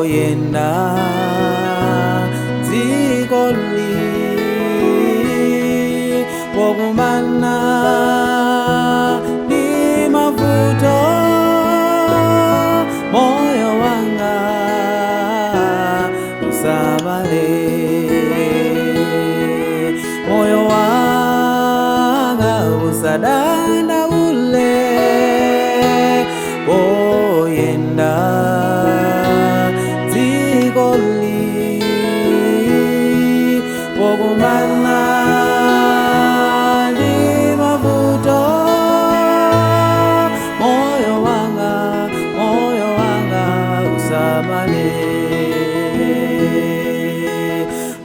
Poyenda dzikoli pokumana ndi mavuto moyo wanga usabale moyo wanga usadandaule poyenda dzikoli pokumana ndi mavuto moyo wanga usabale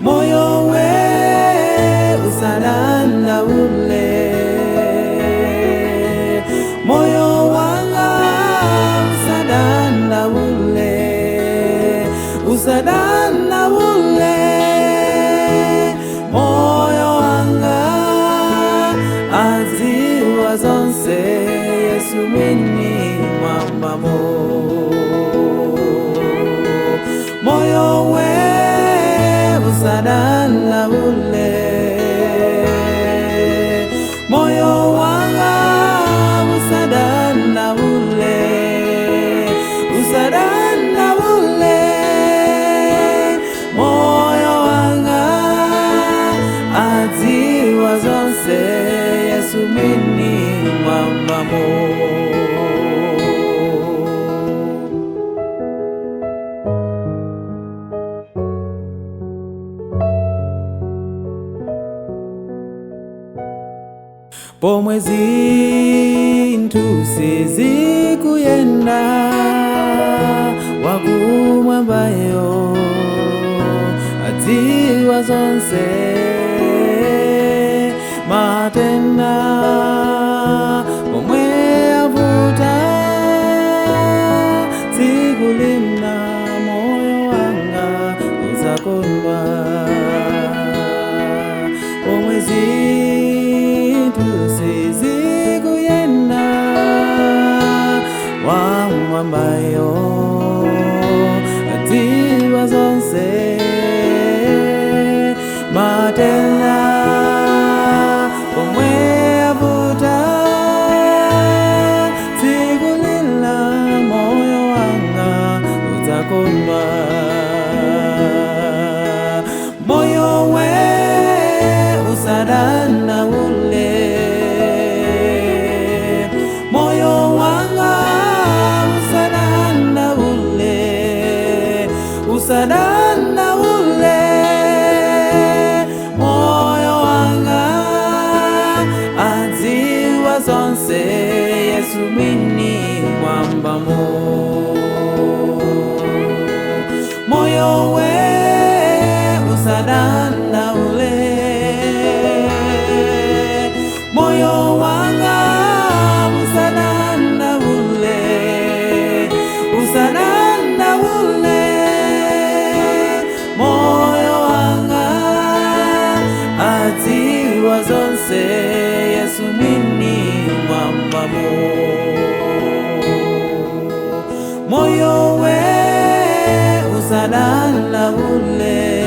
moyo we usadandaule moyo wanga usadandaule usadandaule moyo wanga adziwa zonse Yesu mwini mwambamo moyo we usadandaule moyo wanga usadandaule usadandaule moyo wanga adziwa zonse Yesu mwini mwambamo. Pomwe zinthu sizikuyenda wakumwambayo adziwa zonse matenda pomwe avuta tsiku lina moyo wanga uzakondwa pomwe zinthu sizikuyenda wamwambayo adziwa zonse matenda pomwe avuta tsiku lina moyo wanga uzakondwa moyo we usadandaule moyo wanga usadandaule usadandaule moyo wanga adziwa zonse Yesu mwini mwambamo moyo we usadandaule moyo wanga usadandaule usadandaule moyo wanga adziwa zonse Yesu mwini mwambamo moyo we usadandaule.